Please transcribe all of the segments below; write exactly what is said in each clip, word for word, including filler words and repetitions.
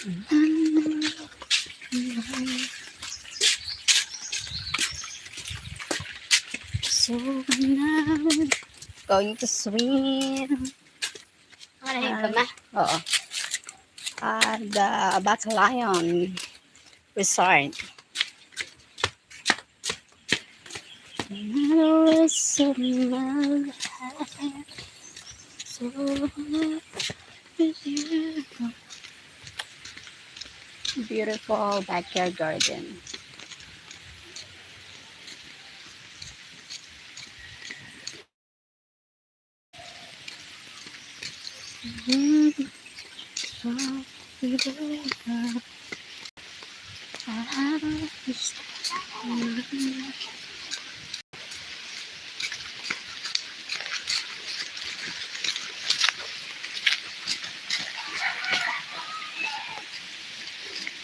So, now, going to swim. Ano yun, kama? Oo. At the Baclayon Resort. Beautiful backyard garden.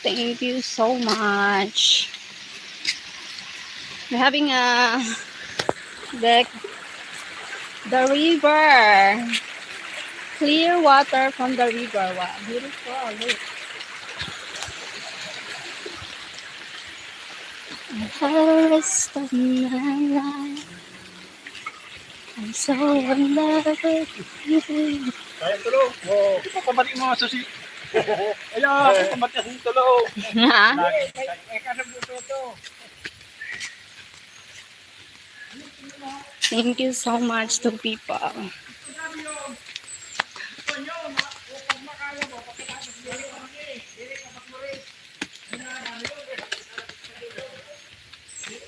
Thank you so much. We're having a the the river, clear water from the river. Wow, beautiful. Look. I had a rest of my life. I'm so in love with you. Kaya tulo. Oo. Ipapabalik mo nga susi. Ayan, ipapabalik ang tulo. Ha? Ay, ay, ay, kasabot ito. Thank you so much to people.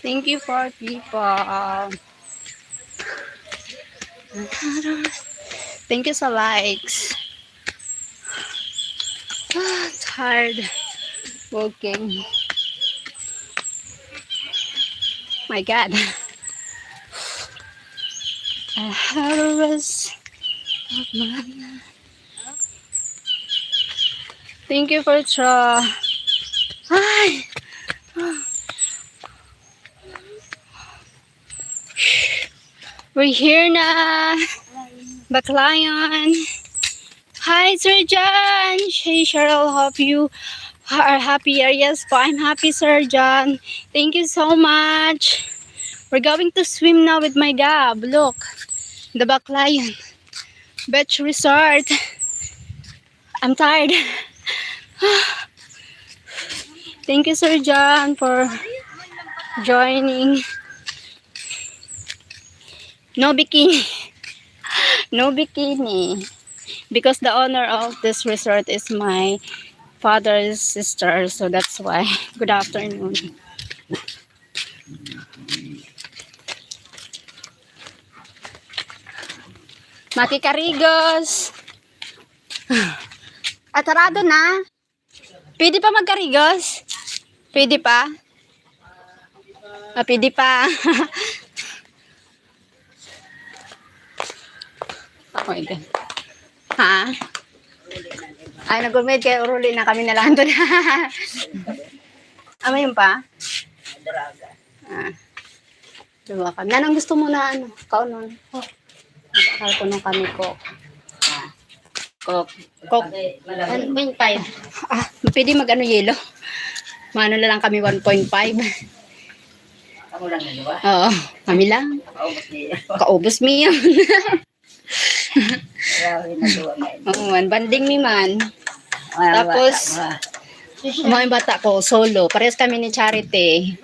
Thank you for people. Thank you sa likes. Ah, tired walking. My God. I have a rest of my life. Thank you for tra- Ay! We're here na. Baclayon. Hi, Sir John. Hey, Cheryl. Hope you are happy. Yes po, I'm happy, Sir John. Thank you so much. We're going to swim now with my gab. Look, the Baclayon Beach Resort. I'm tired. Thank you, Sir John, for joining. No bikini. No bikini. Because the owner of this resort is my father's sister, so that's why. Good afternoon. Makikarigos. Atarado na. Pwede pa magkarigos? Pwede pa? Ah, pwede pa. Oh my God. Ha? Ay, nag-gourmet kayo, uruli na kami na lang doon. Ama yun pa? Ah. Diba kami? Anong gusto mo na ano? Kaunon? Magkakal ko nung kami ko. Ah. Coke. Coke. One point five. Ah, pwede mag ano, yelo? Maano na lang kami, one point five. Ako lang nagawa. Oo, kami lang. Paubos niya. Kaubos mi yun. Grabe, nagawa ngayon. Oo, ang banding mi man. Wala, Tapos, wala. Mga yung bata ko, solo. Parehas kami ni Charity.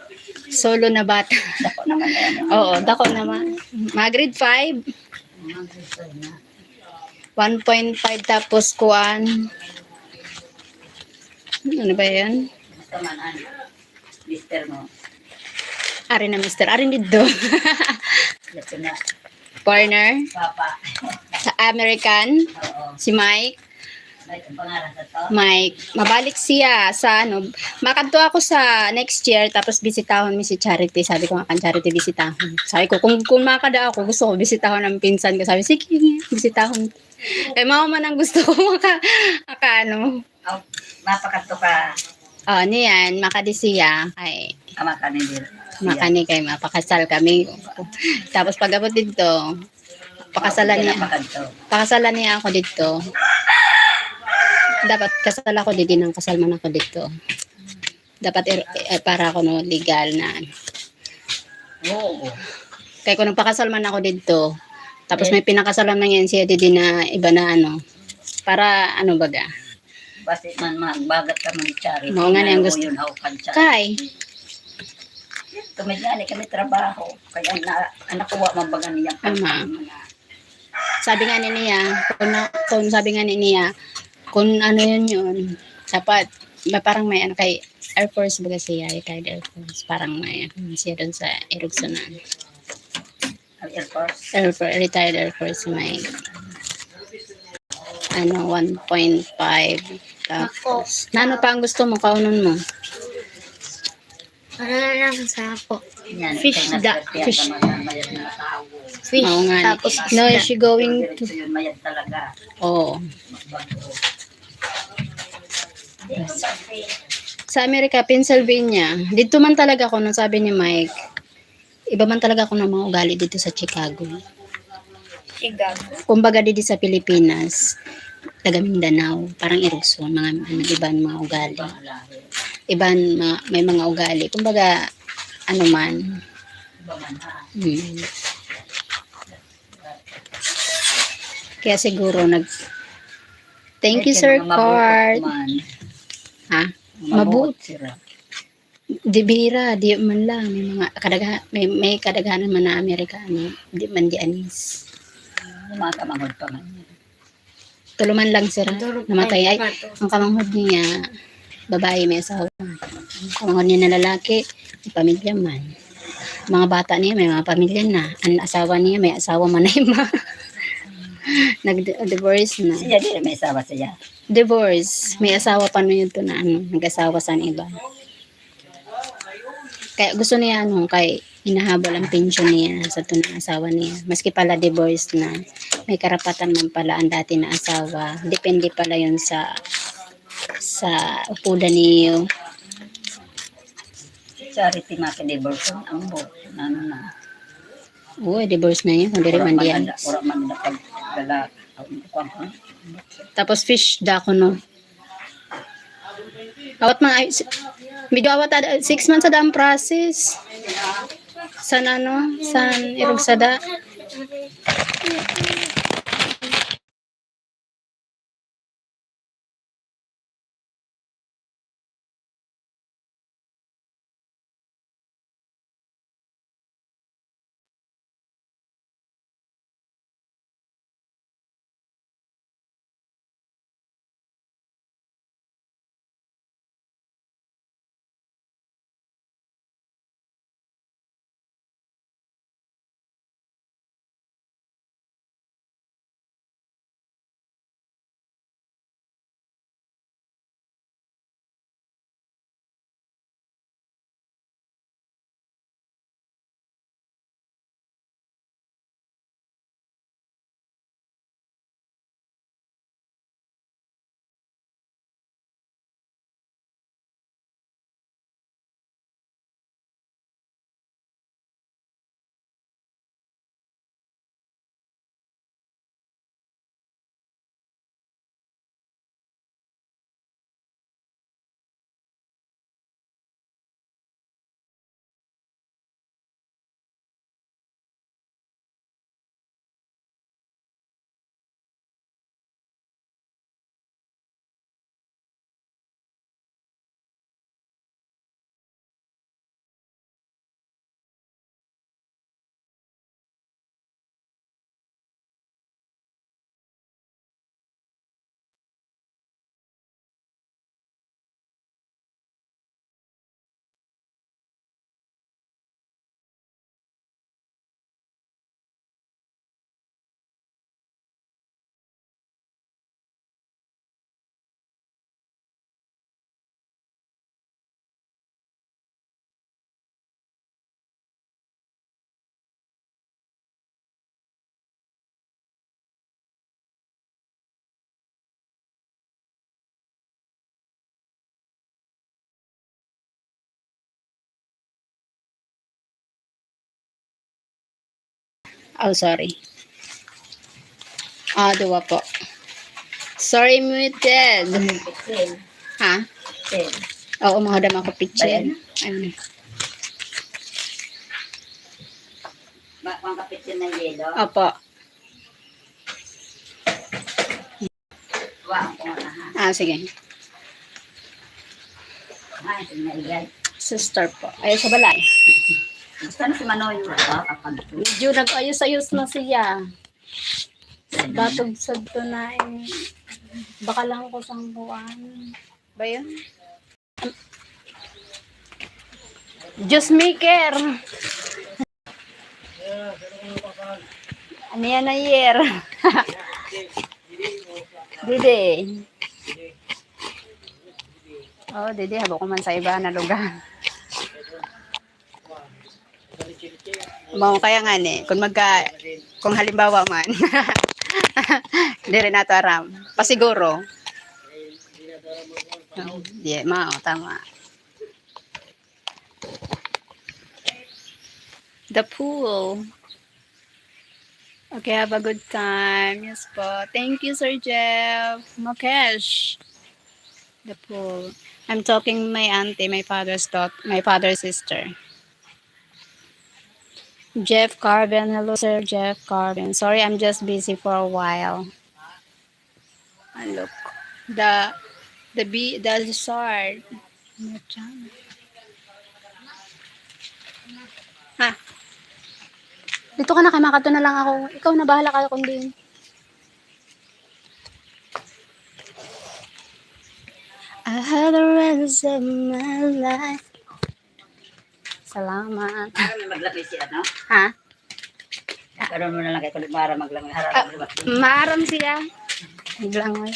Solo na bata. Ako naman yan. Oo, dako naman. Mga grade five. One point five tapos kuan. Ano ba yan? Basta man, ano, mister mo. Ari na, mister. Ari dito. Ito na. Partner. Papa. Sa American. Oo. Si Mike. May pangalan sa to. Mike, mabalik siya sa ano, makadto ako sa next year, tapos bisitahon mi si Charity. Sabi ko nga kan Charity, bisitahon. Sabi ko, kung, kung makada ako, gusto ko bisitahon ang pinsan ko. Sabi, sige, bisitahon. Eh, mama man ang gusto ko maka, maka ano. Oh, mapakadto ka. Oh, niyan, makadi siya. Ay, Ama ka ni Dil. makani kay mapakasal kami. Tapos pag-abot dito, pakasalan niya. Mapakadto. Pakasalan niya ako dito. Dapat kasal ako, di din ang kasal man ako dito. Dapat er, eh, para ako no legal na. Oo. Kaya kung nagpakasal man ako dito, tapos may pinakasalan man yan siya di din na iba na ano, para ano baga. Basi man magbagat ka man chari. Mao nga ni ang gusto. Yun, how kan chari. Kay, Ito, may gani kami trabaho. Kaya na, anak ko, wa man baga niya. Tama. Sabi nga ni niya, kung, na, kung sabi nga ni niya, kung ano yun yun, dapat, ba, parang may ano kay Air Force baga siya, retired Air Force. Parang may ano siya doon sa Erugsonan. Ang Air Force. Air Force, retired Air Force may ano, one point five. Tapos, na ano pa ang gusto mo, kaunon mo? Ano na lang sa ako? Yan, Fish kaya da. naswerte yan Fish. Sa mga mayat na tao. Fish. Oo nga. Tapos No, isda. Is she going to? Diretso yun, mayat talaga. Oo. Sa Amerika, Pennsylvania, dito man talaga ako, nung sabi ni Mike, iba man talaga ako ng mga ugali dito sa Chicago. Chicago. Kumbaga, dito sa Pilipinas, taga Mindanao, parang Erugson, mga, mga iban mga ugali. Iban, ma, may mga ugali. Kumbaga, ano man. Hmm. Kaya siguro nag... Thank you, Sir Cart. Ha? Mabuot. Sira. Di bira, di man lang. May mga kadagha, may, may kadaghanan man na Amerikano. Di man di anis. Mga kamangod pa man. Tuluman lang sira. Namatay ay. Ang kamanghod niya, babae, may asawa. Ang kamanghod niya na lalaki, may pamilya man. Mga bata niya, may mga pamilya na. Ang asawa niya, may asawa man na iba. Nag-divorce na. Siya, di may asawa siya. Divorce. May asawa pa nun yun to na ano, nag-asawa sa iba. Kaya gusto niya ano, kay hinahabol ang pensyon niya sa tunang asawa niya. Maski pala divorce na, may karapatan man pala ang dati na asawa. Depende pala yun sa sa upudan niyo. Charity maki-divorce ang bo. Ano na. Uy, divorce na yun. Kung diri man diyan. Ora man na pagdala. Ang kuwan ko. Tapos fish da ko, no? Awat mga, ay, si- medyo awat ada, six months ada ang process. San ano, san irog sada. Oh, sorry. Ah, duwa po. Sorry, muted. Pixel. Ha? Pixel. Oo, mahudam ako picture. Ayan. Ayun. Ma- Ang kapitsin ng yelo. Opo. Kuhaan ko muna ha. Ah, sige. Ha, ito na igay. Sister po. Ay, sa balay. Gusto na si Manoy. Ah, kapag Medyo nag-ayos-ayos na siya. Batog sa to na eh. Baka lang ko sang buwan. Ba yun? Juice maker. Ano yan na year? Didi. Oh, didi. Habo ko man sa iba na lugar. Mao kaya nga ni, kung magka, kung halimbawa man, diri nato aram. Pasiguro. Oh, di, mao, tama. The pool. Okay, have a good time. Yes po. Thank you, Sir Jeff. Mukesh. The pool. I'm talking my auntie, my father's daughter, my father's sister. Jeff Carben. Hello, Sir Jeff Carben. Sorry, I'm just busy for a while. Ah, look. The, the be, the resort. Ha? Dito ka na, kay makadto na lang ako. Ikaw na, bahala ka kung diin. I have the rest of my life. Salamat. Ano may maglapis si ano? Ha? Karon mo na lang kay kulit mara maglang harap. Ah, maaram siya. Biglang may.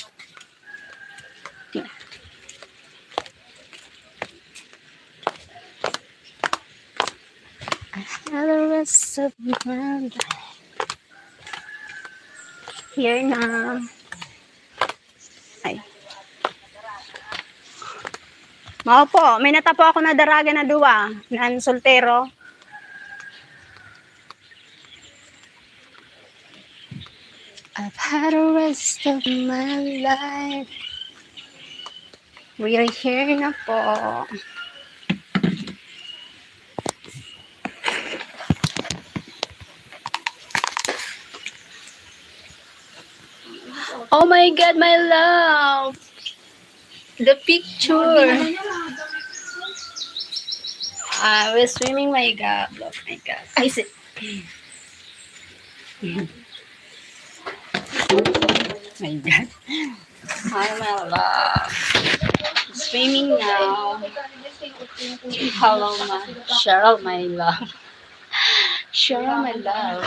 I have the rest of my life. Here na. Ay. Mao po, may natapo ako na daraga na duwa, nan soltero. I've had the rest of my life. We are here na po. Oh my God, my love. The picture. Ah, we're swimming, my God. Oh my God. Ay, si... My God. Hi, my love. Swimming now. Hello, ma. Cheryl, my love. Cheryl, my love.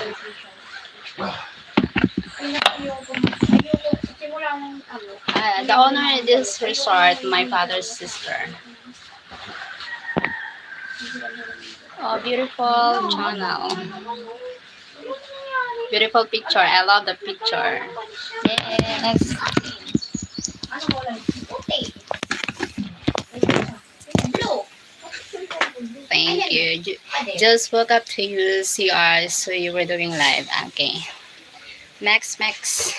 Ah, the owner of this resort, my father's sister. Oh, beautiful channel. Beautiful picture. I love the picture. Yes. Thank you. Ju- Just woke up to you, C R, so you were doing live. Okay. Next, next.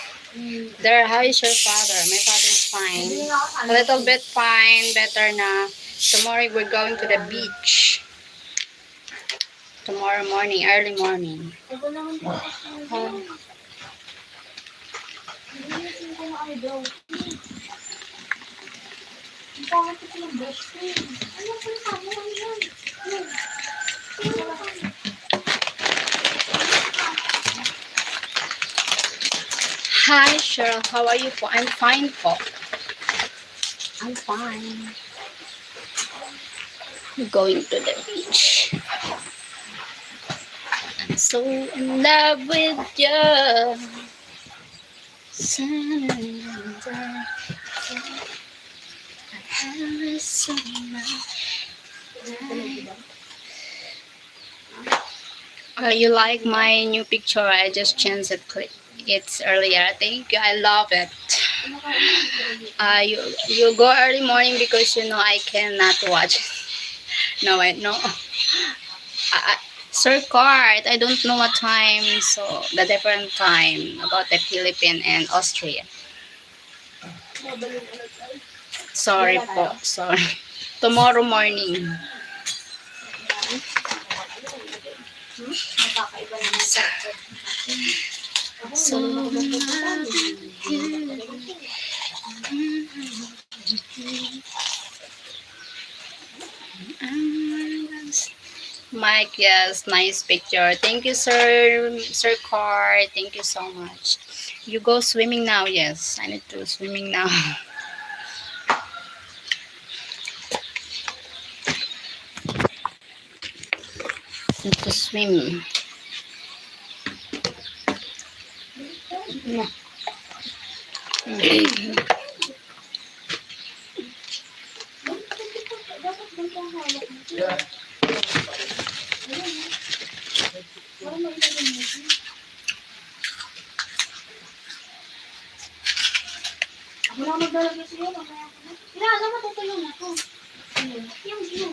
There, how is your father? My father is fine. A little bit fine, better na. Tomorrow we're going to the beach. Tomorrow morning, early morning. Oh. Hi, Cheryl. How are you po? I'm fine po. I'm fine. We're going to the beach. I'm so in love with you. Surrender. I have so much. Uh, you like my new picture? I just changed it. Click. It's earlier. Thank you. I love it. Uh, you you go early morning because you know I cannot watch. No, I no. I, I- Sir Cart, I don't know what time. So the different time about the Philippines and Austria. Sorry po. Sorry. Tomorrow morning. So, Mike, yes, nice picture. Thank you, sir, Sir Car. Thank you so much. You go swimming now, yes. I need to swimming now. Need to swim. Ako na magdalagay sa'yo, mamaya ko na. Kaya, alam mo, tutuyo na ako. Ayun, yung view.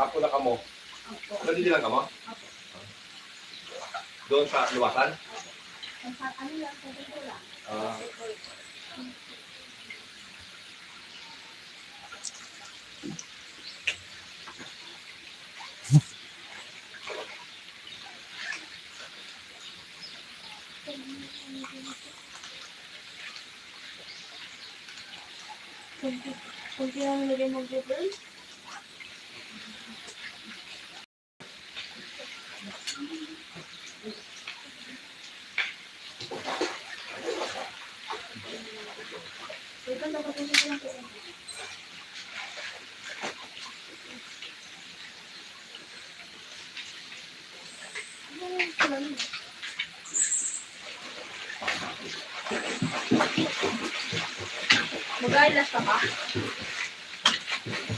Hapon na kamo? Opo. Nandito lang kamo? Opo. Doon sa luwasan? Opo. Ang sa ano lang, sa dulo lang. Ah. Kunti, kunti lang nilagay mo, Google. Mag-eyelash ka pa?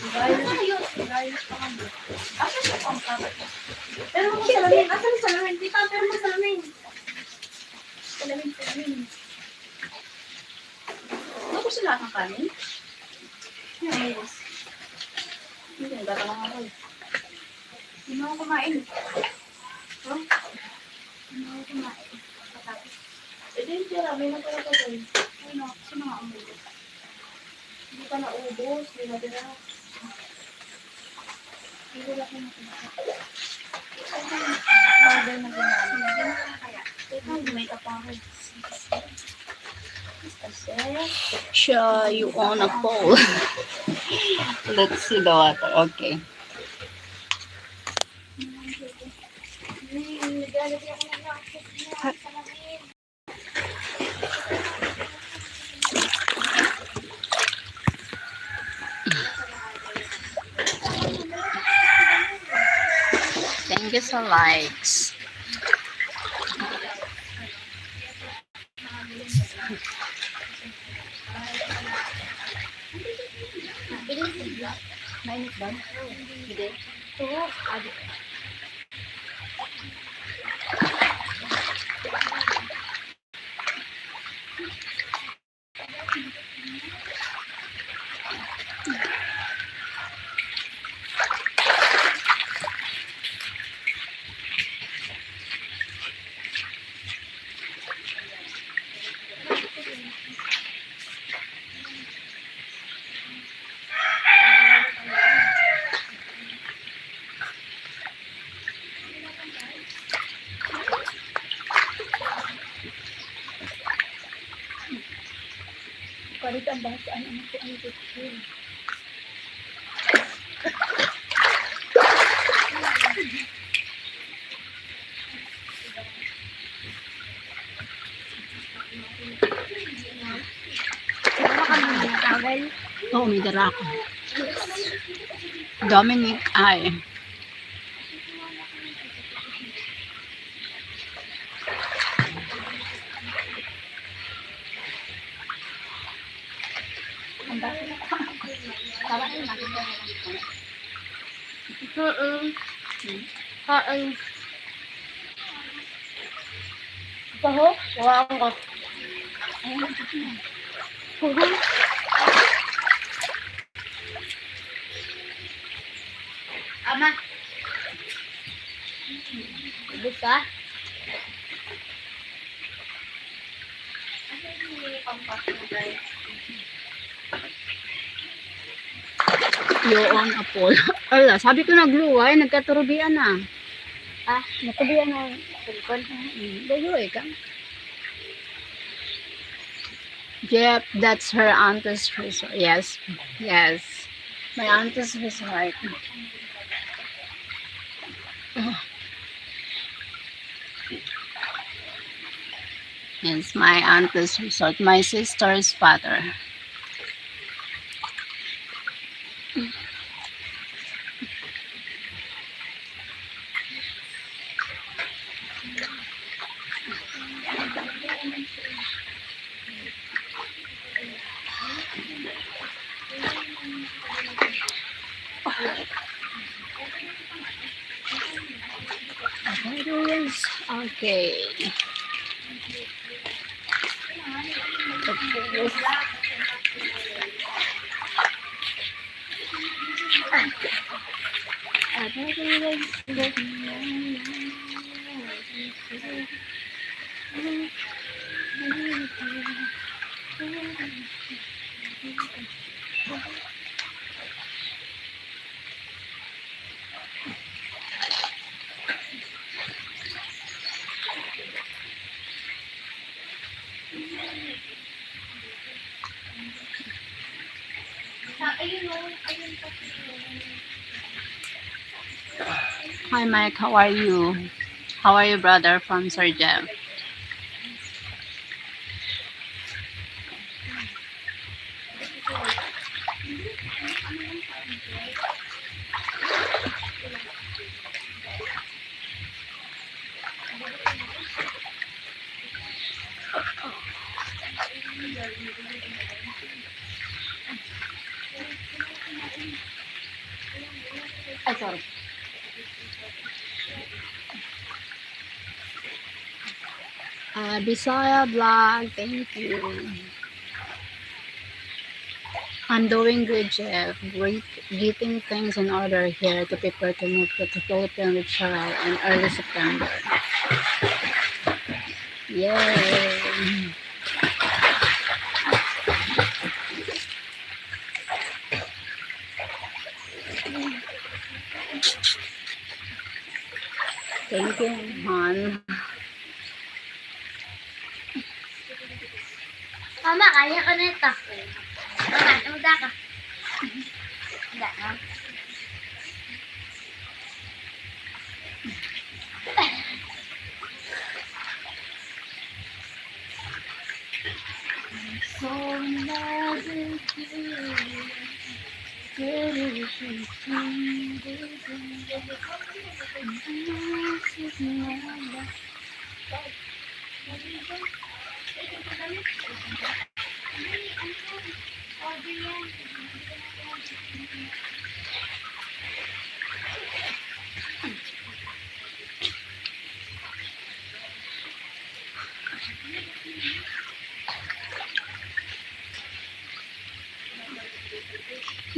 Mag-eyelash. Mag-eyelash pa kami. Asa siya pang kapit? Pero mo salamin. Asa mo salamin? Tita, pero mo salamin. Salamin, salamin. Tapos na lahat ng kanin? Yan, ubos. Hindi, nagtatanong ako eh. Hindi mo ako kumain. Huh? Hindi mo ako kumain. Patapos. Eh, di, tira, may natira pa doon. Ayun o, sino nga ang ubos? Hindi pa naubos, may natira. Hindi na po natira. Powder na ginawa. Hindi na kaya. Teka, may kapahay. Siya, you on a pole. Let's see the water. Okay. Thank you sa likes. Mainit ba? Hindi. Oo, adi. Palit ang bahasaan, ano po ang titil? Oo, may dara ako. Dominic, ay. Mm. Kain. Taho? Wala akong gas. Ama. Ubus ka? Yoon, Apol. Ala, sabi ko nagluway, nagkaturubian na. Ah, natubian na. Cellphone. Mm, nagluway ka. Jeff, that's her auntie's resort. Yes. Yes. My auntie's resort. Yes, my auntie's resort. My sister's father. Okay. Hi, Mike. How are you? How are you, brother, from Sir Jeff? Ay, sorry. Ah, Bisaya Vlog, thank you. I'm doing good, Jeff. Great, getting things in order here to prepare to move to the Philippines with Cheryl in early September. Yay! Thank you, hon. Mama, kaya ko na ito. Mama, tumuda ka. Tumuda ka.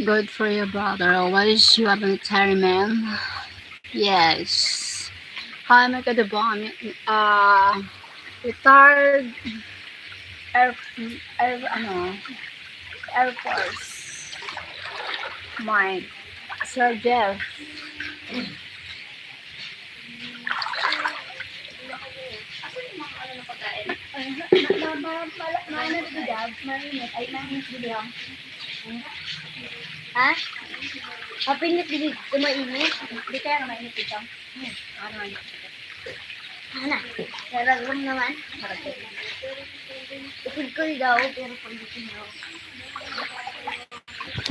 Good for you, brother. Always you have a military man. Yes. Hi, Michael de Bon. Ah, retired Air, Air, ano, Air Force. Mike. Sir Jeff. Asan yung mga ano na pagkain? Ay, ma-, ma-, ma-, ma-, ma-, ano dito, Jab? Mainit. Ay, mainit dito lang. Ha? Mapinit dito, mainit. Hindi kaya nga mainit dito. Hmm, ano naman dito? Ano? Naragom naman. Ikod ko daw, pero pag dito daw.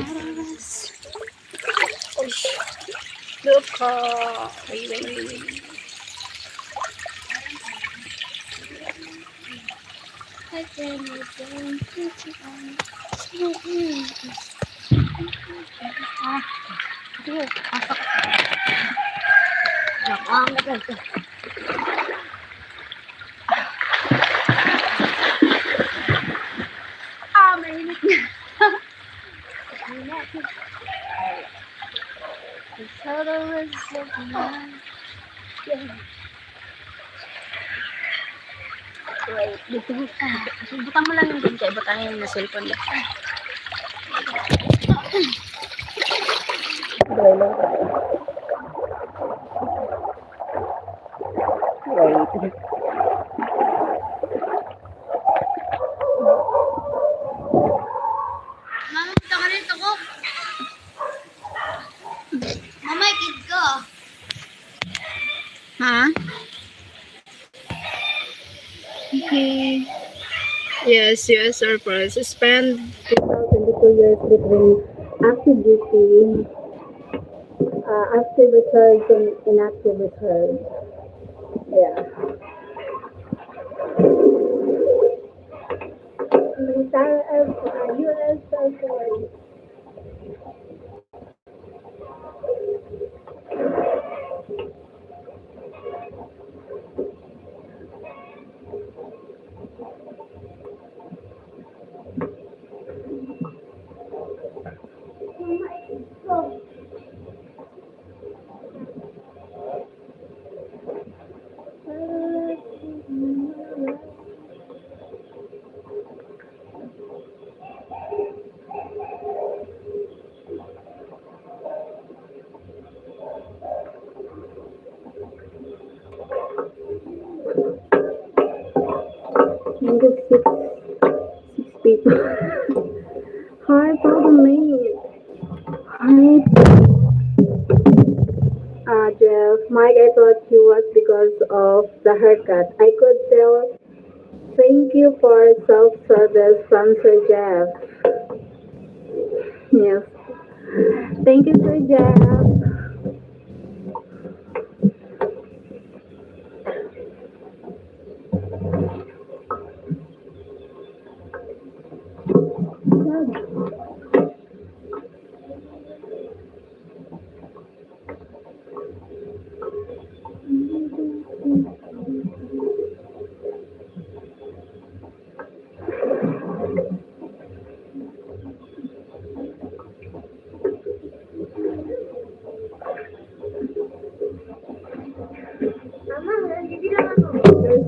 Aras. Uy. Look, ah, wait, wait, wait, wait. Ah, ito, pasok. Ang ganda. It's all the rest of my life. Yeah. Wait, dito ka. Butang mo lang yung ganito. Butang yung na cellphone dito. Dali lang tayo. Wait. Mama, punta ka rito ko. Mama, ikid ko. Ha? Okay. Yes, U S Air Force. Spend two thousand twenty-two years between active duty, uh, active reserves and inactive reserves. Yeah. Entire Air Force, U S Air Force. Six, six people. Hi, Papa Mate. Hi. Uh, Jeff, Mike, I thought you was because of the haircut. I could tell. Thank you for self-service from Sir Jeff. Yes. Thank you, Sir Jeff.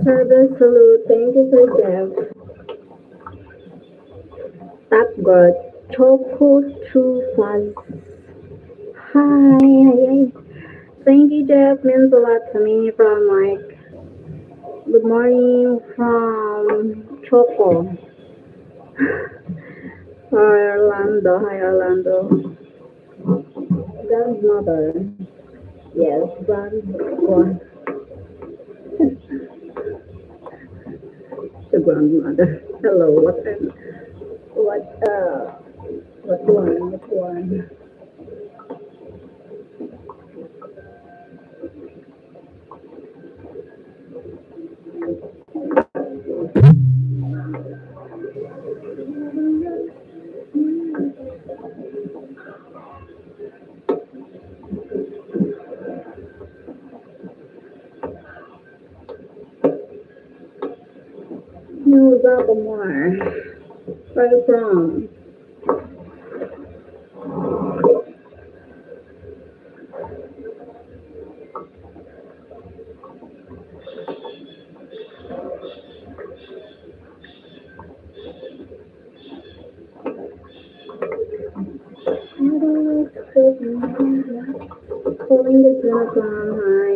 Sir Salute, thank you, Sir Jeff. Tap God, Choco True Fuzz. Hi, hi, hi. Thank you, Jeff. Means a lot to me from Mike. Good morning from Choco. Orlando. Hi, Orlando. Grandmother. Yes, grand-, grand-, the grandmother. Hello, what, um, what, uh, what one, what one? News up more. Where you from? Calling the Jonathan, hi.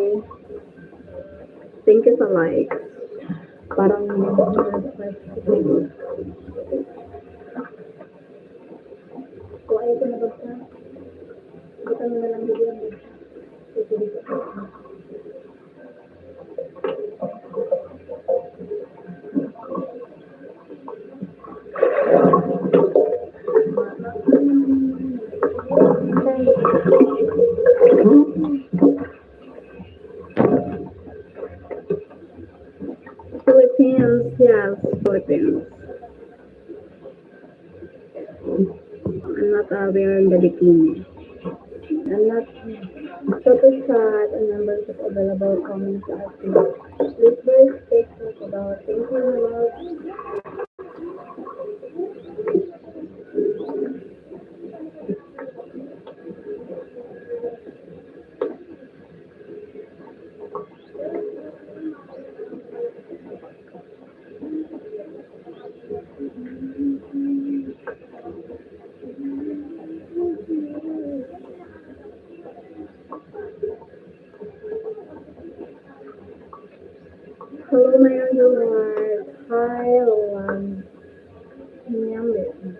Thank you sa likes. Parang kung ayaw ko na basta, basta mo na lang bigyan mo. Philippines, yes, Philippines. I'm not aware in the bikini. I'm not. Photo chat and numbers of available comments are free. Please take note about. Thank you, my love. Hello, my viewers. Hi, Roland. Nyambe.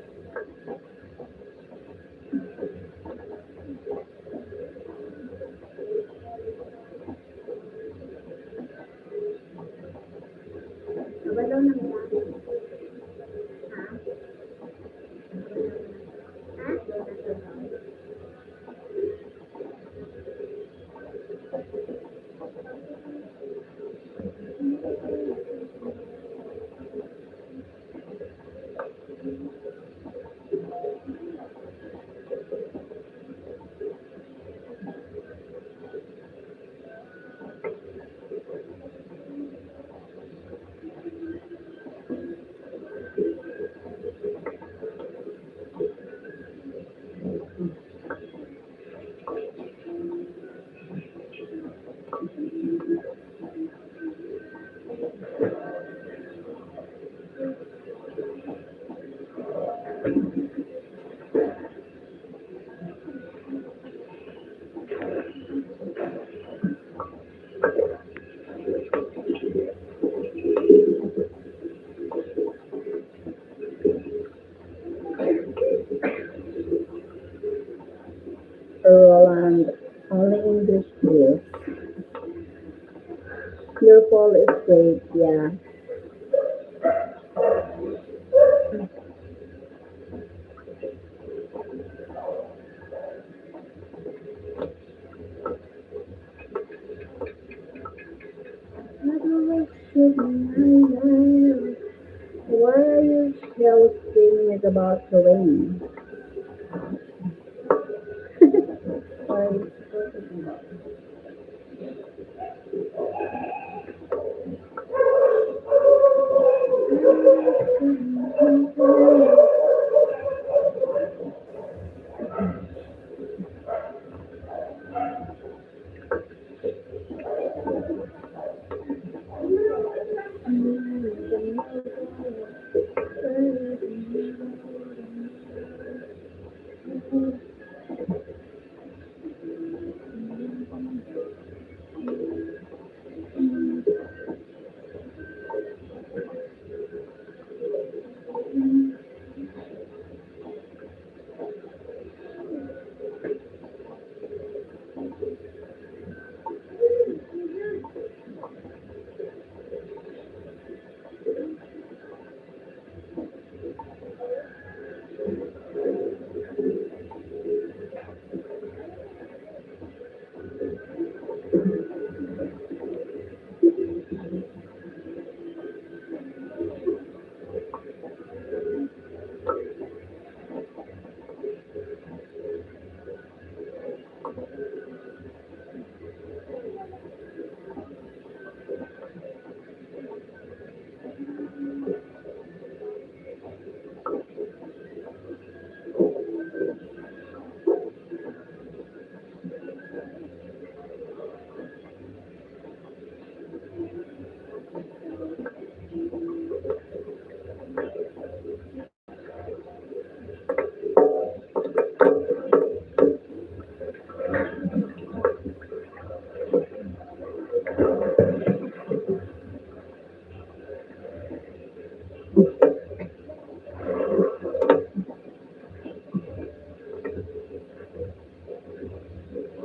Roland, only English, please. Your phone is great, yeah. Why are you still screaming is about the rain? Why are you still talking about it?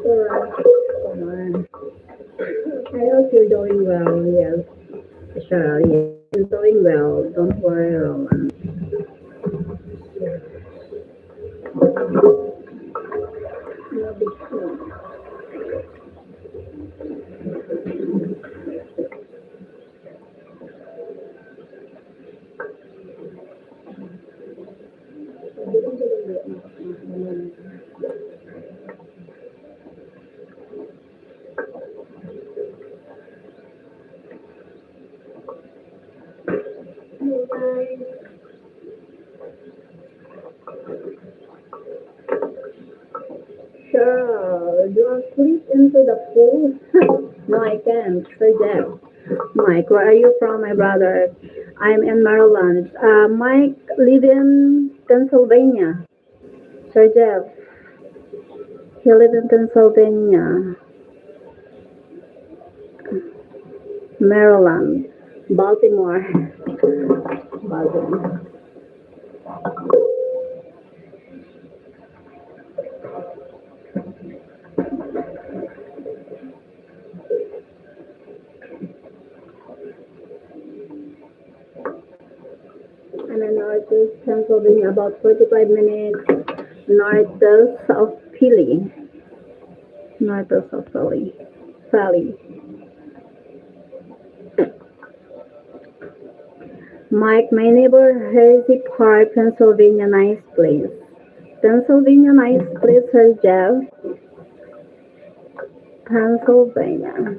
Alright. Come on. I hope you're doing well. Yes. Sure. Yes. You're doing well. Don't worry, Roland. Sure, do I slip into the pool? No, I can't. Sir Jeff. Mike, where are you from, my brother? I'm in Maryland. Uh, Mike live in Pennsylvania. Sir Jeff, he live in Pennsylvania, Maryland. Baltimore. Baltimore. And then Northwest Pennsylvania, about forty-five minutes northwest of Philly. Northwest of Philly. Philly. Mike, my neighbor, Hershey Park, Pennsylvania, nice place. Pennsylvania, nice place, Hershey, Pennsylvania.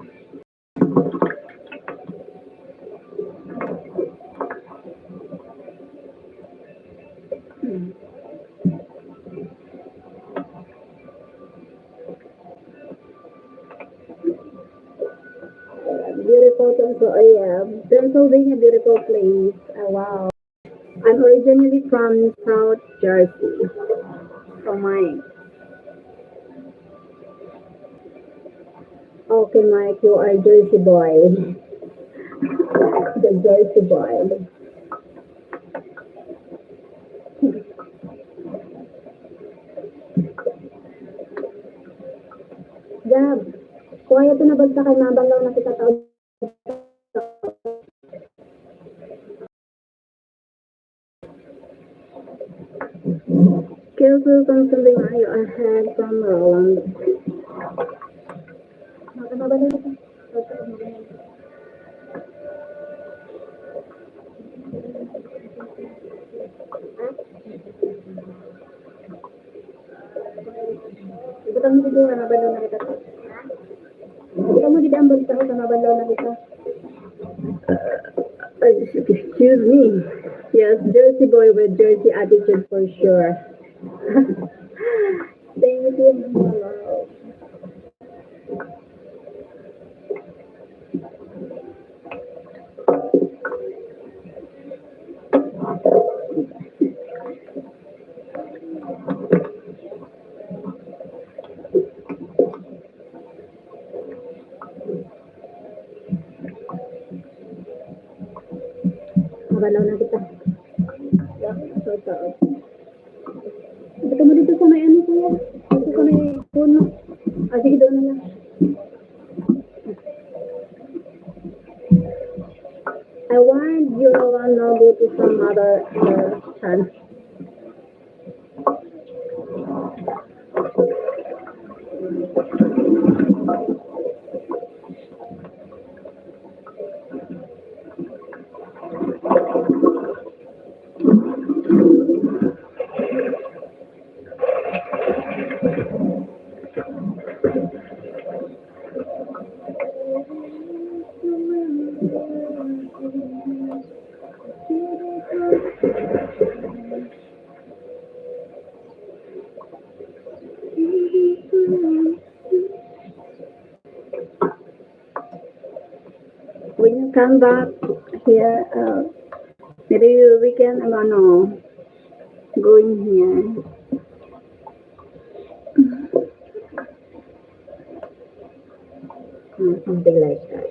Beautiful Pennsylvania. Yeah. Pennsylvania, beautiful place. Oh, wow. I'm originally from South Jersey. Oh my. Okay, Mike, you are Jersey boy. The Jersey boy. Gab, kuya, ito na bagta kay mabanlaw na kita tao. Careful kung something ayo ahead from Roland. Mabalik ito. Butang mo dito, mabanlaw na kita. Butang mo dito ang bagta ko, mabanlaw na kita. Uh, excuse me. Yes, Jersey boy with Jersey attitude for sure. Thank you, Mama Love. Mabanlaw na kita. Yeah, so, so. Dito mo dito sa may ano, kuya? Dito sa may puno. Ah, sige, doon na lang. I want you all know go to some other, uh, channel. When you come back here, uh, maybe we can, ano, go in here. Mm, something like that.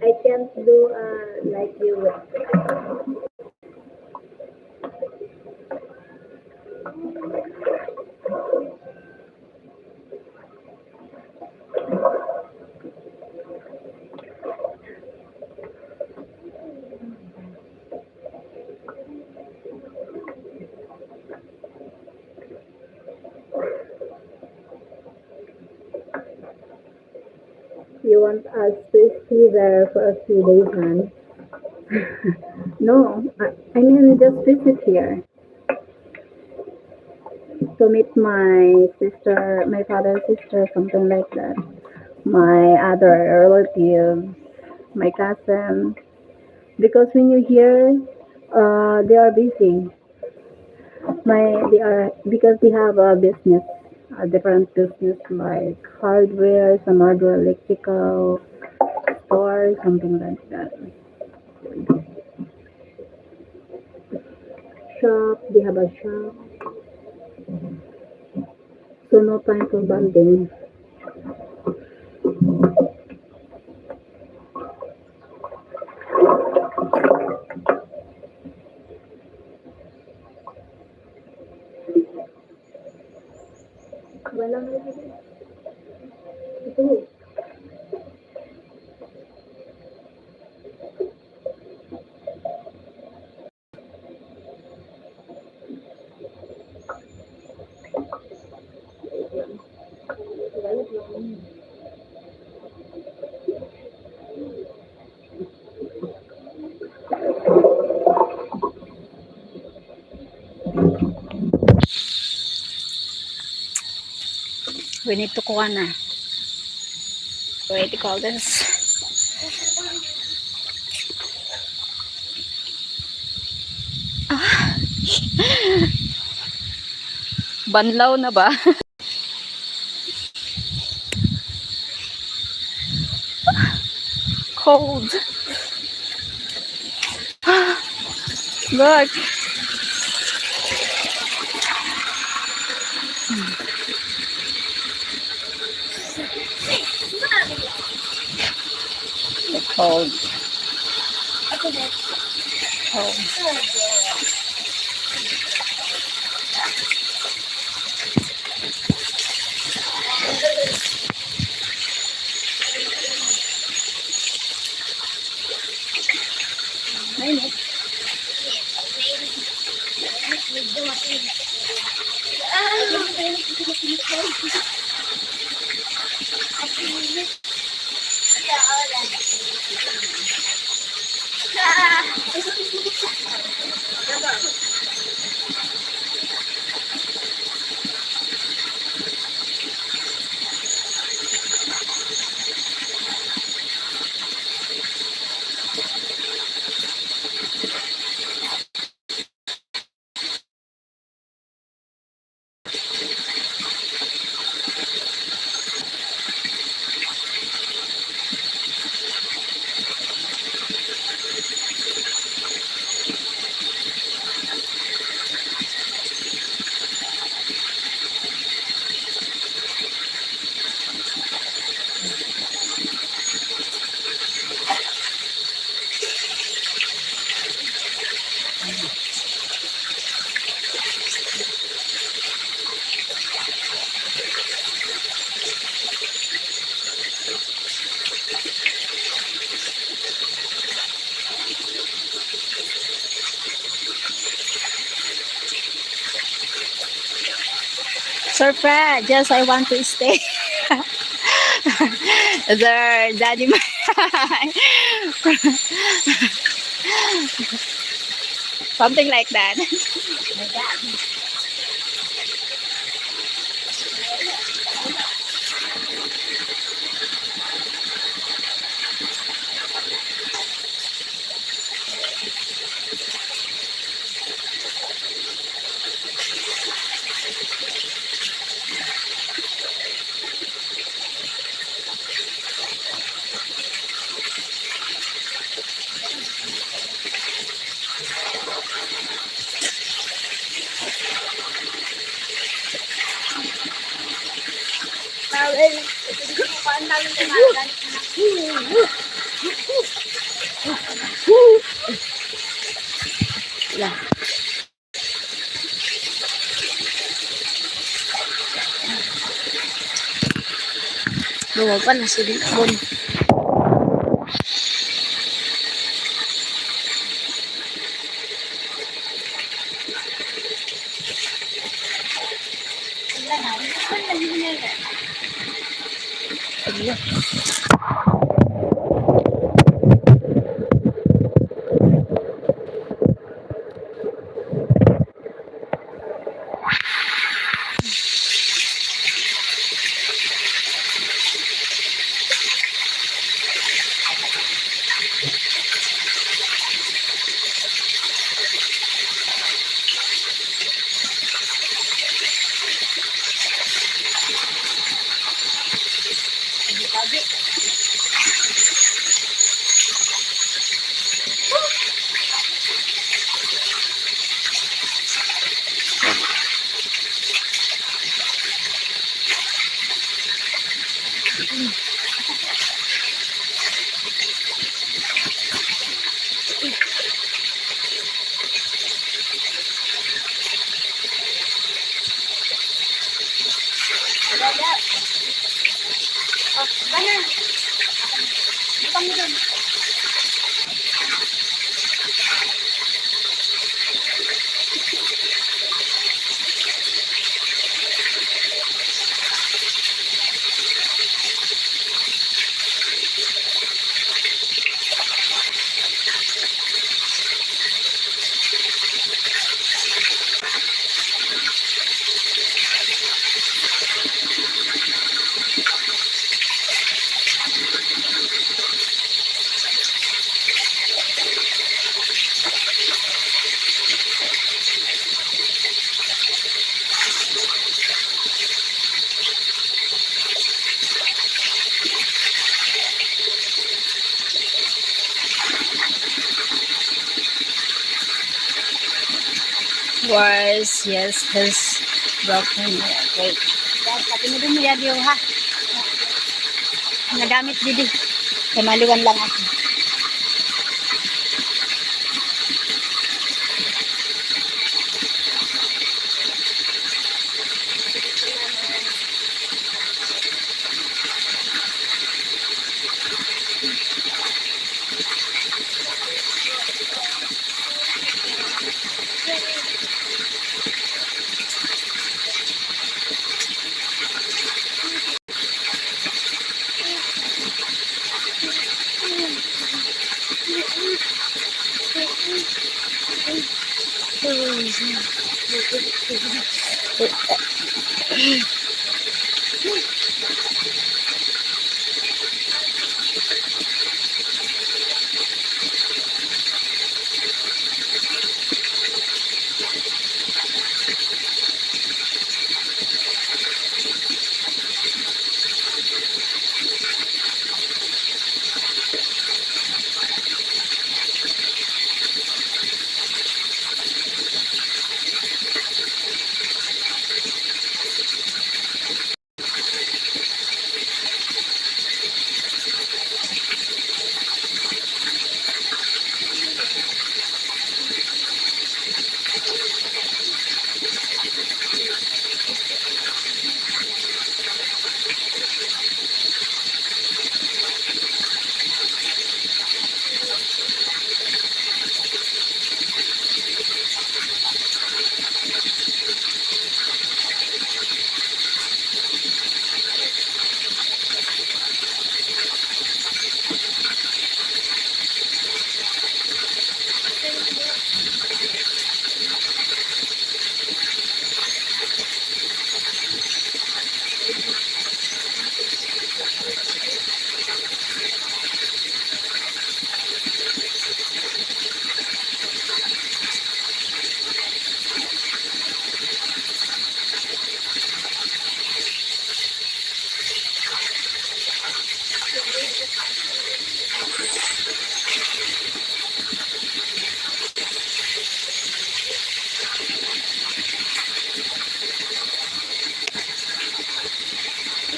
I can't do, uh, like you. want us to stay there for a few days, man. No, I, I mean, just visit here to meet my sister, my father's sister, something like that. My other relatives, my cousin. Because when you hear, uh, they are busy. My, they are, because they have a business, a different business like hardware, some hardware, electrical store, something like that. Shop, they have a shop. So no time for bonding. Walang ito. We need to kuha na. What do you call this? Ah. Banlaw na ba? Cold. Look. Cold. Cold. Mainit. Medyo mainit. Sir Fred, yes, I want to stay. Sir Daddy Ma-, something like that. Duwa pa na si Bon. Guys, yes, has broken. Okay. Guys, pati mo dun, Kuya Dio, ha? Nagamit, didi. Kaya maliwan lang ako.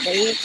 Wait.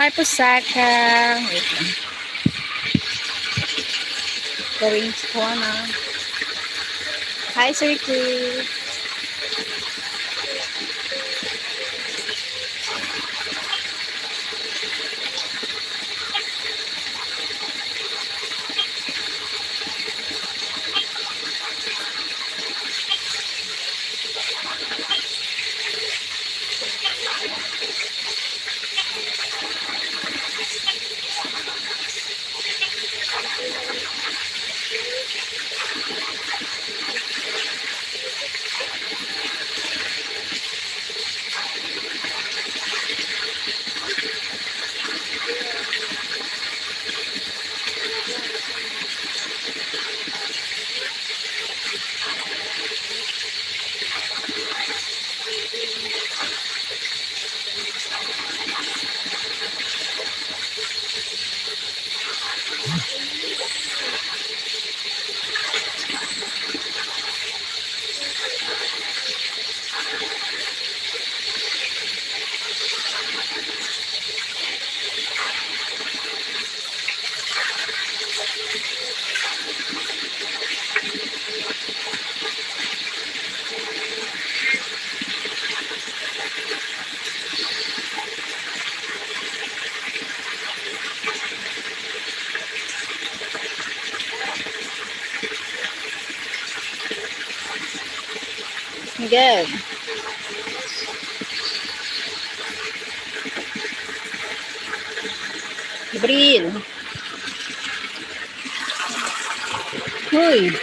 Hi, Pusaka. Wait lang. Going to Kuana. Hi, Sir Keith. Good. Gabriel. Uy.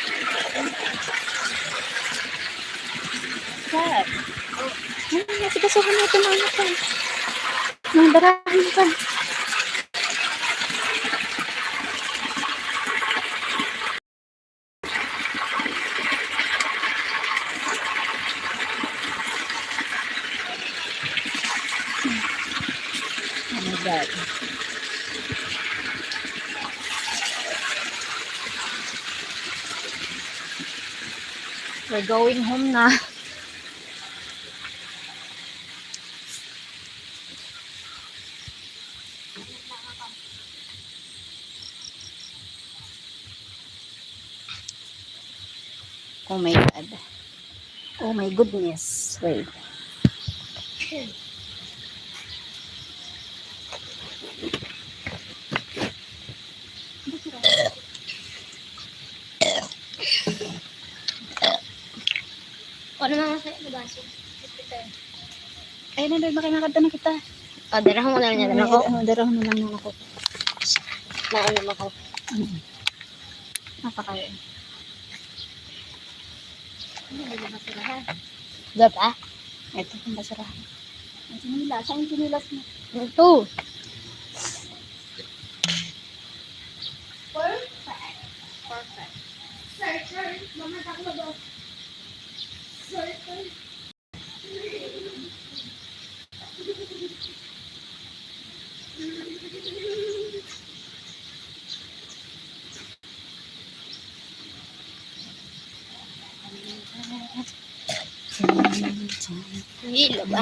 Kat. Ay, nasigasuhan natin ang ano ko. Ang barahan ko. Oh my God. We're going home na. Oh my God. Oh my goodness. Wait. Ano na nga sa'yo? Baso. Ay, na, na, makakanta na kita. Ah, darahon mo na lang yan, May, ako. Ano, darahon mo lang yan ako. Naon naman ako. Mm. Napakain. Ano, may basurahan? Diba? Ito, ang basurahan. Ang sinilas. Saan yung sinilas mo? Ito. Perfect. Perfect. Circle. Mga takbo daw. Circle. Hilo ba?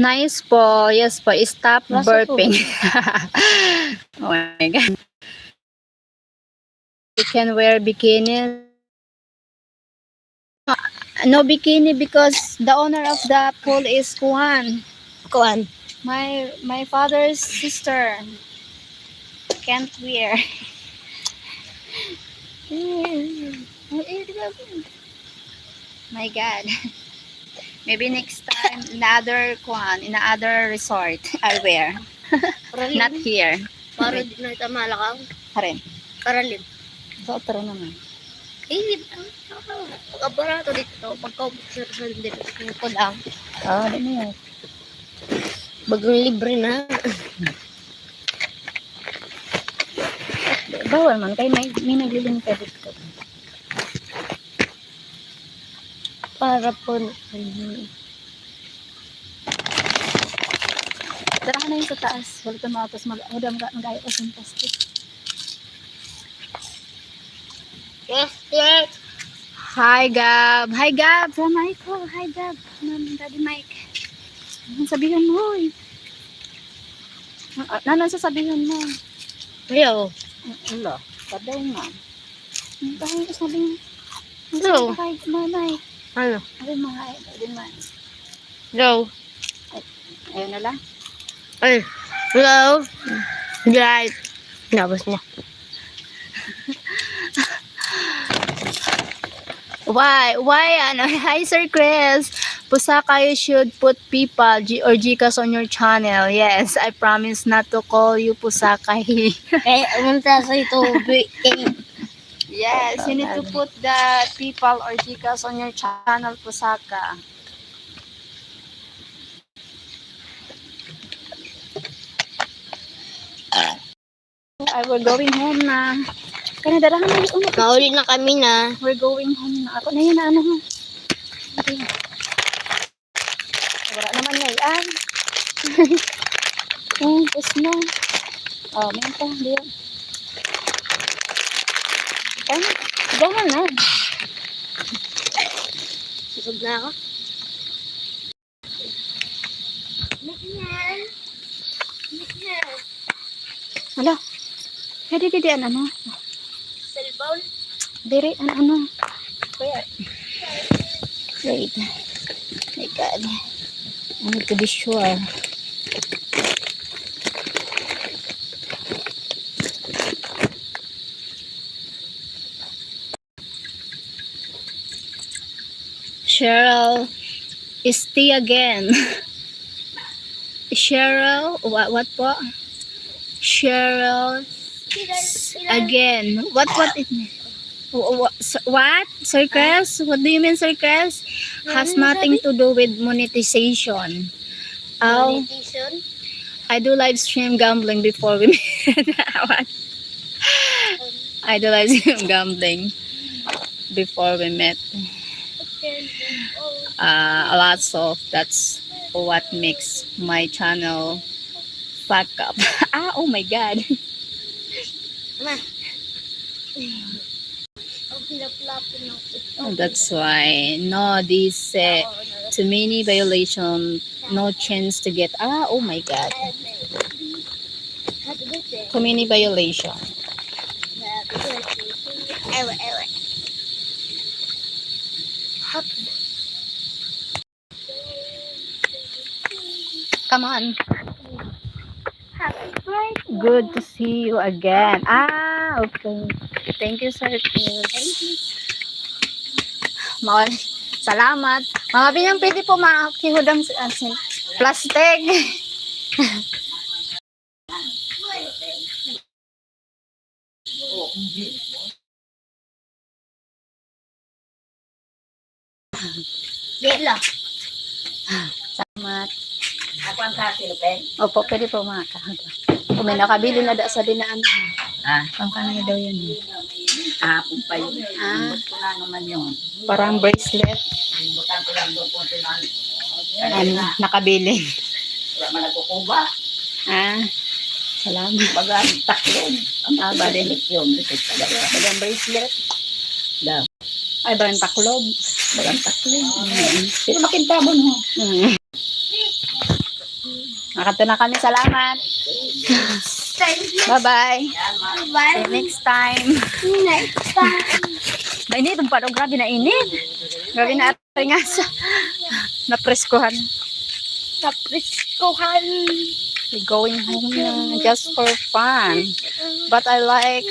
Nice po. Yes po. Stop Nasa burping. Oh my God. You can wear bikini. No bikini because the owner of the pool is Kuan. Kuan. My, my father's sister can't wear. My God. Maybe next time, in other, kuan, in other resort, I wear. Not here. Para di na kita malakaw. Haren. Karalim. Sa otro naman. Eh, ang, ang, ang barato dito, pagkaubos na sa dito, sa ko lang. Ah, ano yan? Bagang libre na. Bawal man, kay may, may naglilingka dito. Para po, ano, Tara na yun sa taas. Balik na mga tapos mag-, mag-, mag-, mag-ayos ang plastic. Yes, yes. Hi, Gab. Hi, Gab. Sa Mike ko. Hi, Gab. Ma'am, Daddy Mike. Anong sabihin mo, eh? Ah, ah, ano ang sasabihin mo? Ayaw. Wala. Sabi nga. Ang dami ko sabihin. Hello. Hi, Nanay. Ano? Sabi mo, hi, Daddy Mike. Hello. Ay, ayun na lang. Ay, hello. Right. Tapos na. Why? Why? Ano? Hi, Sir Chris. Pusaka, you should put PayPal G or GCash on your channel. Yes, I promise not to call you Pusaka. Eh, umunta sa tubig. Eh, Yes, you need to put the PayPal or GCash on your channel, Pusaka. I will going home na. Kana, darahan mo yung uno. Mauli na kami na. We're going home na. Ako na yun, ano, ha? Okay. Wala naman na yan. Oh, tapos na. Oh, may pa, di ba? Ano? Ganun na. Susog na ako. Hala. Pwede, pwede, an-, ano? Cellphone? Diri, an-, ano? Kaya. Wait. My God. I need to be sure. Cheryl, stay again. Cheryl, what, what po? Cheryl, s-, again. What, what it mean? Wha-, wha-, s-, what? Circus? What do you mean, circus? Has nothing to do with monetization. Oh, monetization? I do live stream gambling before we meet. What? I do live stream gambling before we met. Uh, a lot of, that's what makes my channel fuck up. Ah, oh my God. Ma. Ang pinaplapin ng ito. Oh, that's why. No, this, uh, too many violation, no chance to get, ah, oh my God. Too many violation. Ewe, ewe. Hop. Come on. Happy birthday. Good to see you again. Ah, okay. Thank you, Sir Chris. Thank you. Mawal-, salamat. Mga binyang, pwede po makihudang si, ah, si plastic. Di lang. Salamat. Ako ang kasilipin. Opo, pwede po, mga ka-, kung may nakabili na da sa dinaan. Ah. Ang kanay daw yun. Kahapon pa yun. Ah. Limot ko na naman yun. Parang bracelet. Limbutan ko lang doon kung sino ang Ano, nakabili. Wala man nagkukuha. Ah, salamat. Bagang taklob. Ah, bali. Yun, likod pa daw. Bagang bracelet. Daw. Ay, bagang taklob. Bagang taklob. Mm. Pero makintabon, ho. Mm. Nakato na kami. Salamat. Thank you. Bye-bye. Bye. See you next time. Next time. Mainit ang panahon. Grabe na init. Grabe na. Ay nga sa napreskuhan. Napreskuhan. We're going home na just for fun. But I like,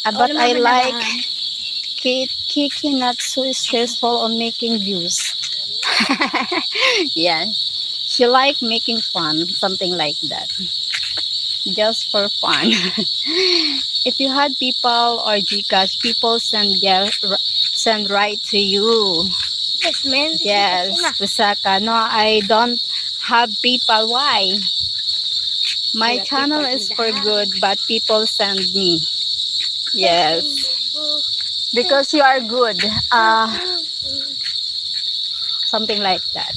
ah, but I like Ki-, Kiki not so stressful on making views. Yeah. She like making fun, something like that. Just for fun. If you had PayPal or GCash, people send, send right to you. Yes, man. Yes, Pusaka. No, I don't have PayPal. Why? My channel is for good, but people send me. Yes. Because you are good. Uh, something like that.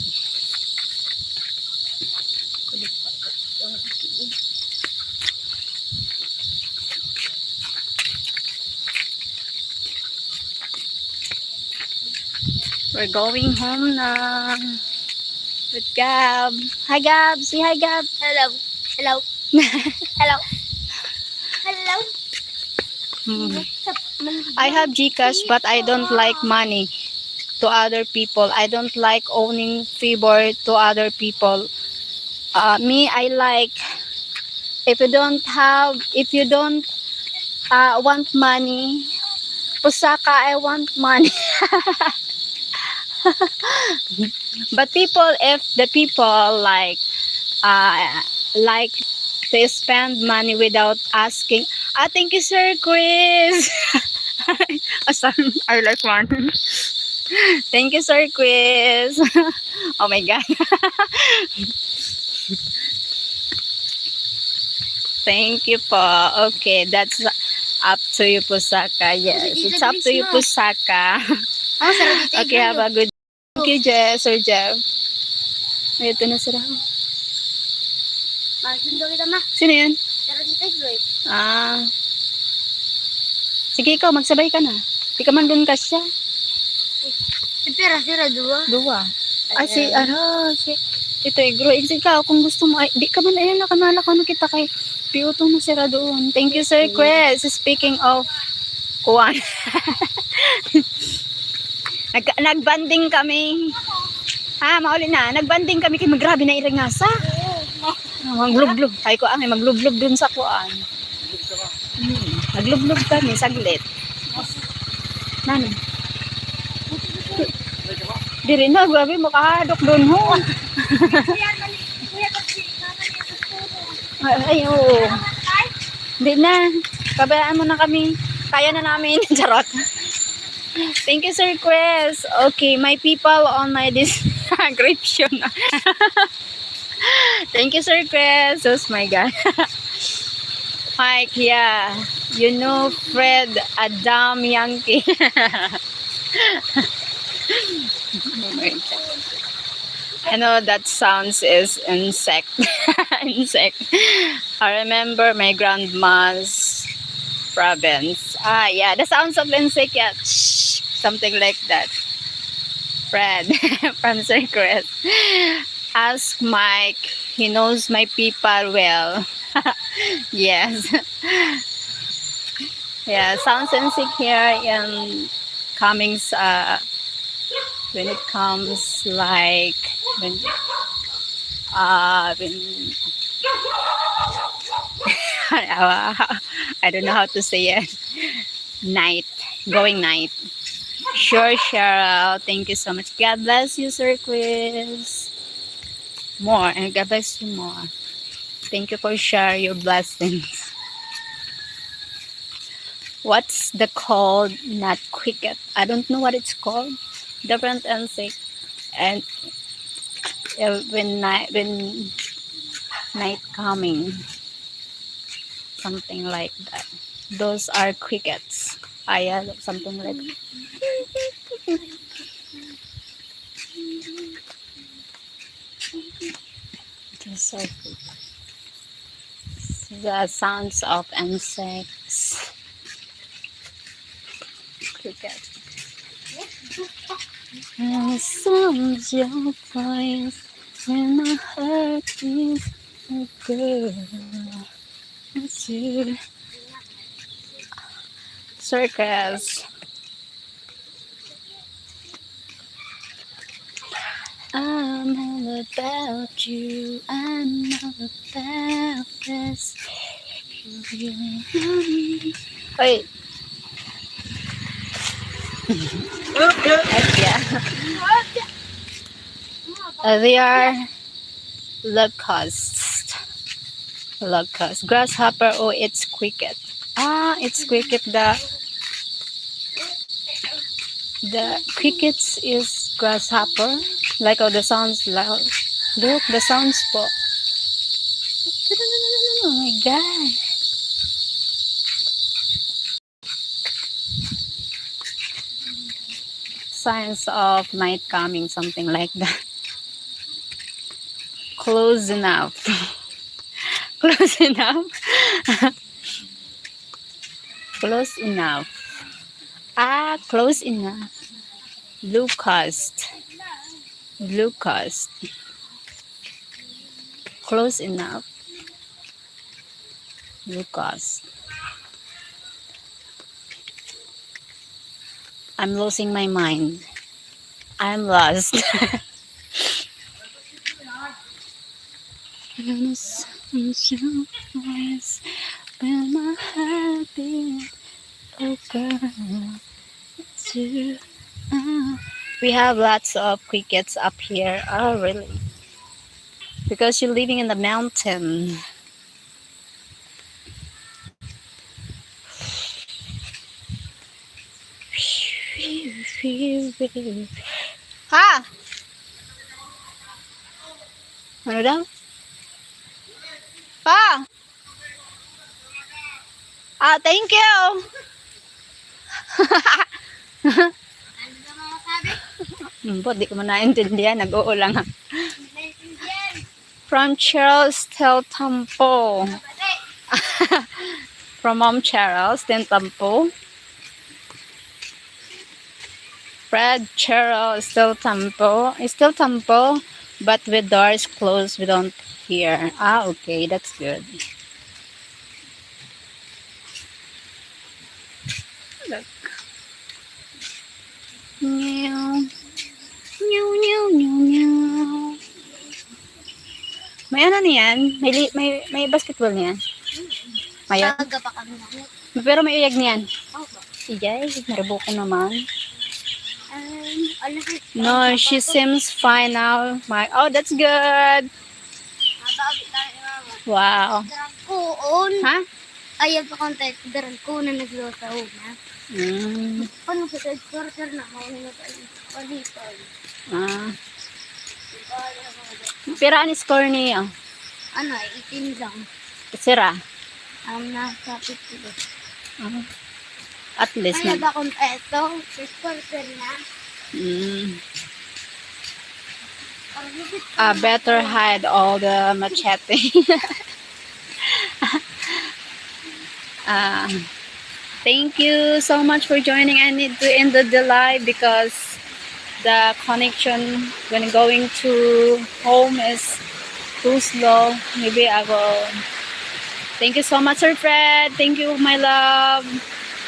We're going home na. With Gab. Hi, Gab. Say hi, Gab. Hello. Hello. Hello. Hello. Hmm. I have GCash, but I don't like money to other people. I don't like owning favor to other people. Uh, me, I like, if you don't have, if you don't uh, want money, Pusaka, I want money. But people, if the people like, uh, like to spend money without asking, ah, thank you, Sir Chris. Asan? I like one. Thank you, Sir Chris. Oh my God. Thank you po. Okay, that's up to you, Pusaka. Yes, it's up to you, Pusaka. Ako, Sir Dito. Okay, have a good. Thank you, Jess, Sir Jeff. Ay, ito na sila. Magsundo kita, ma. Sino yun? Sir Dito, bro. Ah. Sige, ikaw, magsabay ka na. Di ka man dun kasya. Pira sila, duwa. Duwa. Ah, si, ano, si Tito Igro. Ikaw, kung gusto mo, ay, di ka man, ayun, nakanala ko, ano kita kay Piuto mo sira doon. Thank you, Sir Chris. Speaking of, kuwan. Nag, nagbanding kami. Ha, mauli na. Nagbanding kami kay magrabe na iringasa. Ah, maglublob. Ay ko, ang maglublob dun sa kuan. Hmm, naglublob kami saglit. Nani? Diri na, grabe, makahadok dun, ho. Ay, ay, oo. Hindi na. Pabayaan mo na kami. Kaya na namin. Charot. Thank you, Sir Chris. Okay, my people on my description. Thank you, Sir Chris. Oh my God. Mike, yeah. You know Fred Adam Yankee. Oh my God. I know that sounds is insect. Insect. I remember my grandma's province. Ah, yeah, the sounds of insect, yeah. Shh, something like that. Fred, from Sir Chris. Ask Mike. He knows my people well. Yes. Yeah, sounds and sick here in Cummings, uh, when it comes, like, when, uh, when, I don't know how to say it. Night, going night. Sure, Cheryl. Thank you so much. God bless you, Sir Chris. More, and God bless you more. Thank you for share your blessings. What's the called? Not cricket. I don't know what it's called. Different insect. And, uh, when night, when night coming, something like that. Those are crickets. Ayan, something like. Just so the sounds of insects. Cricket. And the sounds your voice when my heart is a girl. It's you. Circus. I'm all about you. I'm all about this. You really know me. Wait. Yeah. Uh, they are locust. Locust. Grasshopper, oh, it's cricket. Ah. It's cricket. The the crickets is grasshopper. Like how the sounds loud. Look, the sounds po. Oh my God. Signs of night coming, something like that. Close enough. Close enough. Close enough. Ah, close enough. Lucas. Lucas. Close enough. Lucas. I'm losing my mind. I'm lost. When my heart beat, oh girl, to, uh, we have lots of crickets up here. Oh, really? Because you're living in the mountain. Ha? Ano daw? Pa? Ah, thank you. Ano ba mga sabi? Hmm, di ko man naintindihan. Nag-oo lang. Naintindihan. From Charles Tel Tampo. From Mom Charles Tel Tampo. Fred Charles Tel Tampo. Is still Tampo, but with doors closed, we don't hear. Ah, okay, that's good. Look. Nyaw. Nyaw, nyaw, nyaw, nyaw. May ano niyan? May, li- may, may basketball niyan? Mayroon? Aga pa kami namin. Pero may uyag niyan? Opo. Ijay, mariboko naman. Um, alam ko. No, she seems fine now. My, oh, that's good. Mabawi tayo, mama. Wow. Drag ko, on. Ha? Ayaw pa kong text, drag ko na nagluto na. Mm. Paano sa third quarter na? Mauna na tayo. Palitan. Ah. Pira ang score niya? Ano, eighteen lang. Sira? Ang nasa fifty. Ah. At least Kaya na. Ba kung eto, third quarter na? Mm. Ang lupit ko Ah, na. Better hide all the machete. Ah, thank you so much for joining. I need to end the, the live because the connection when going to home is too slow. Maybe I will. Thank you so much, Sir Fred. Thank you, my love.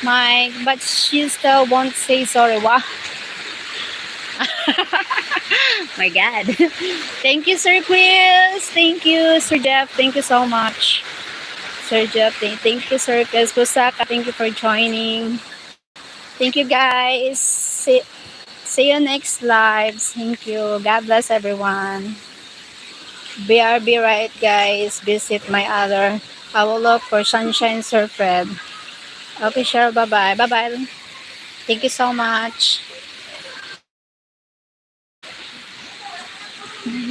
Mike, but she still won't say sorry. Wow. My God. Thank you, Sir Chris. Thank you, Sir Jeff. Thank you so much. Sir Jeff, thank, thank you, Sir Chris Busaka. Thank you for joining. Thank you, guys. See, see you next live. Thank you. God bless everyone. B R B right, guys. Visit my other. I will look for Sunshine Sir Fred. Okay, Cheryl, bye-bye. Bye-bye. Thank you so much.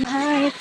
Life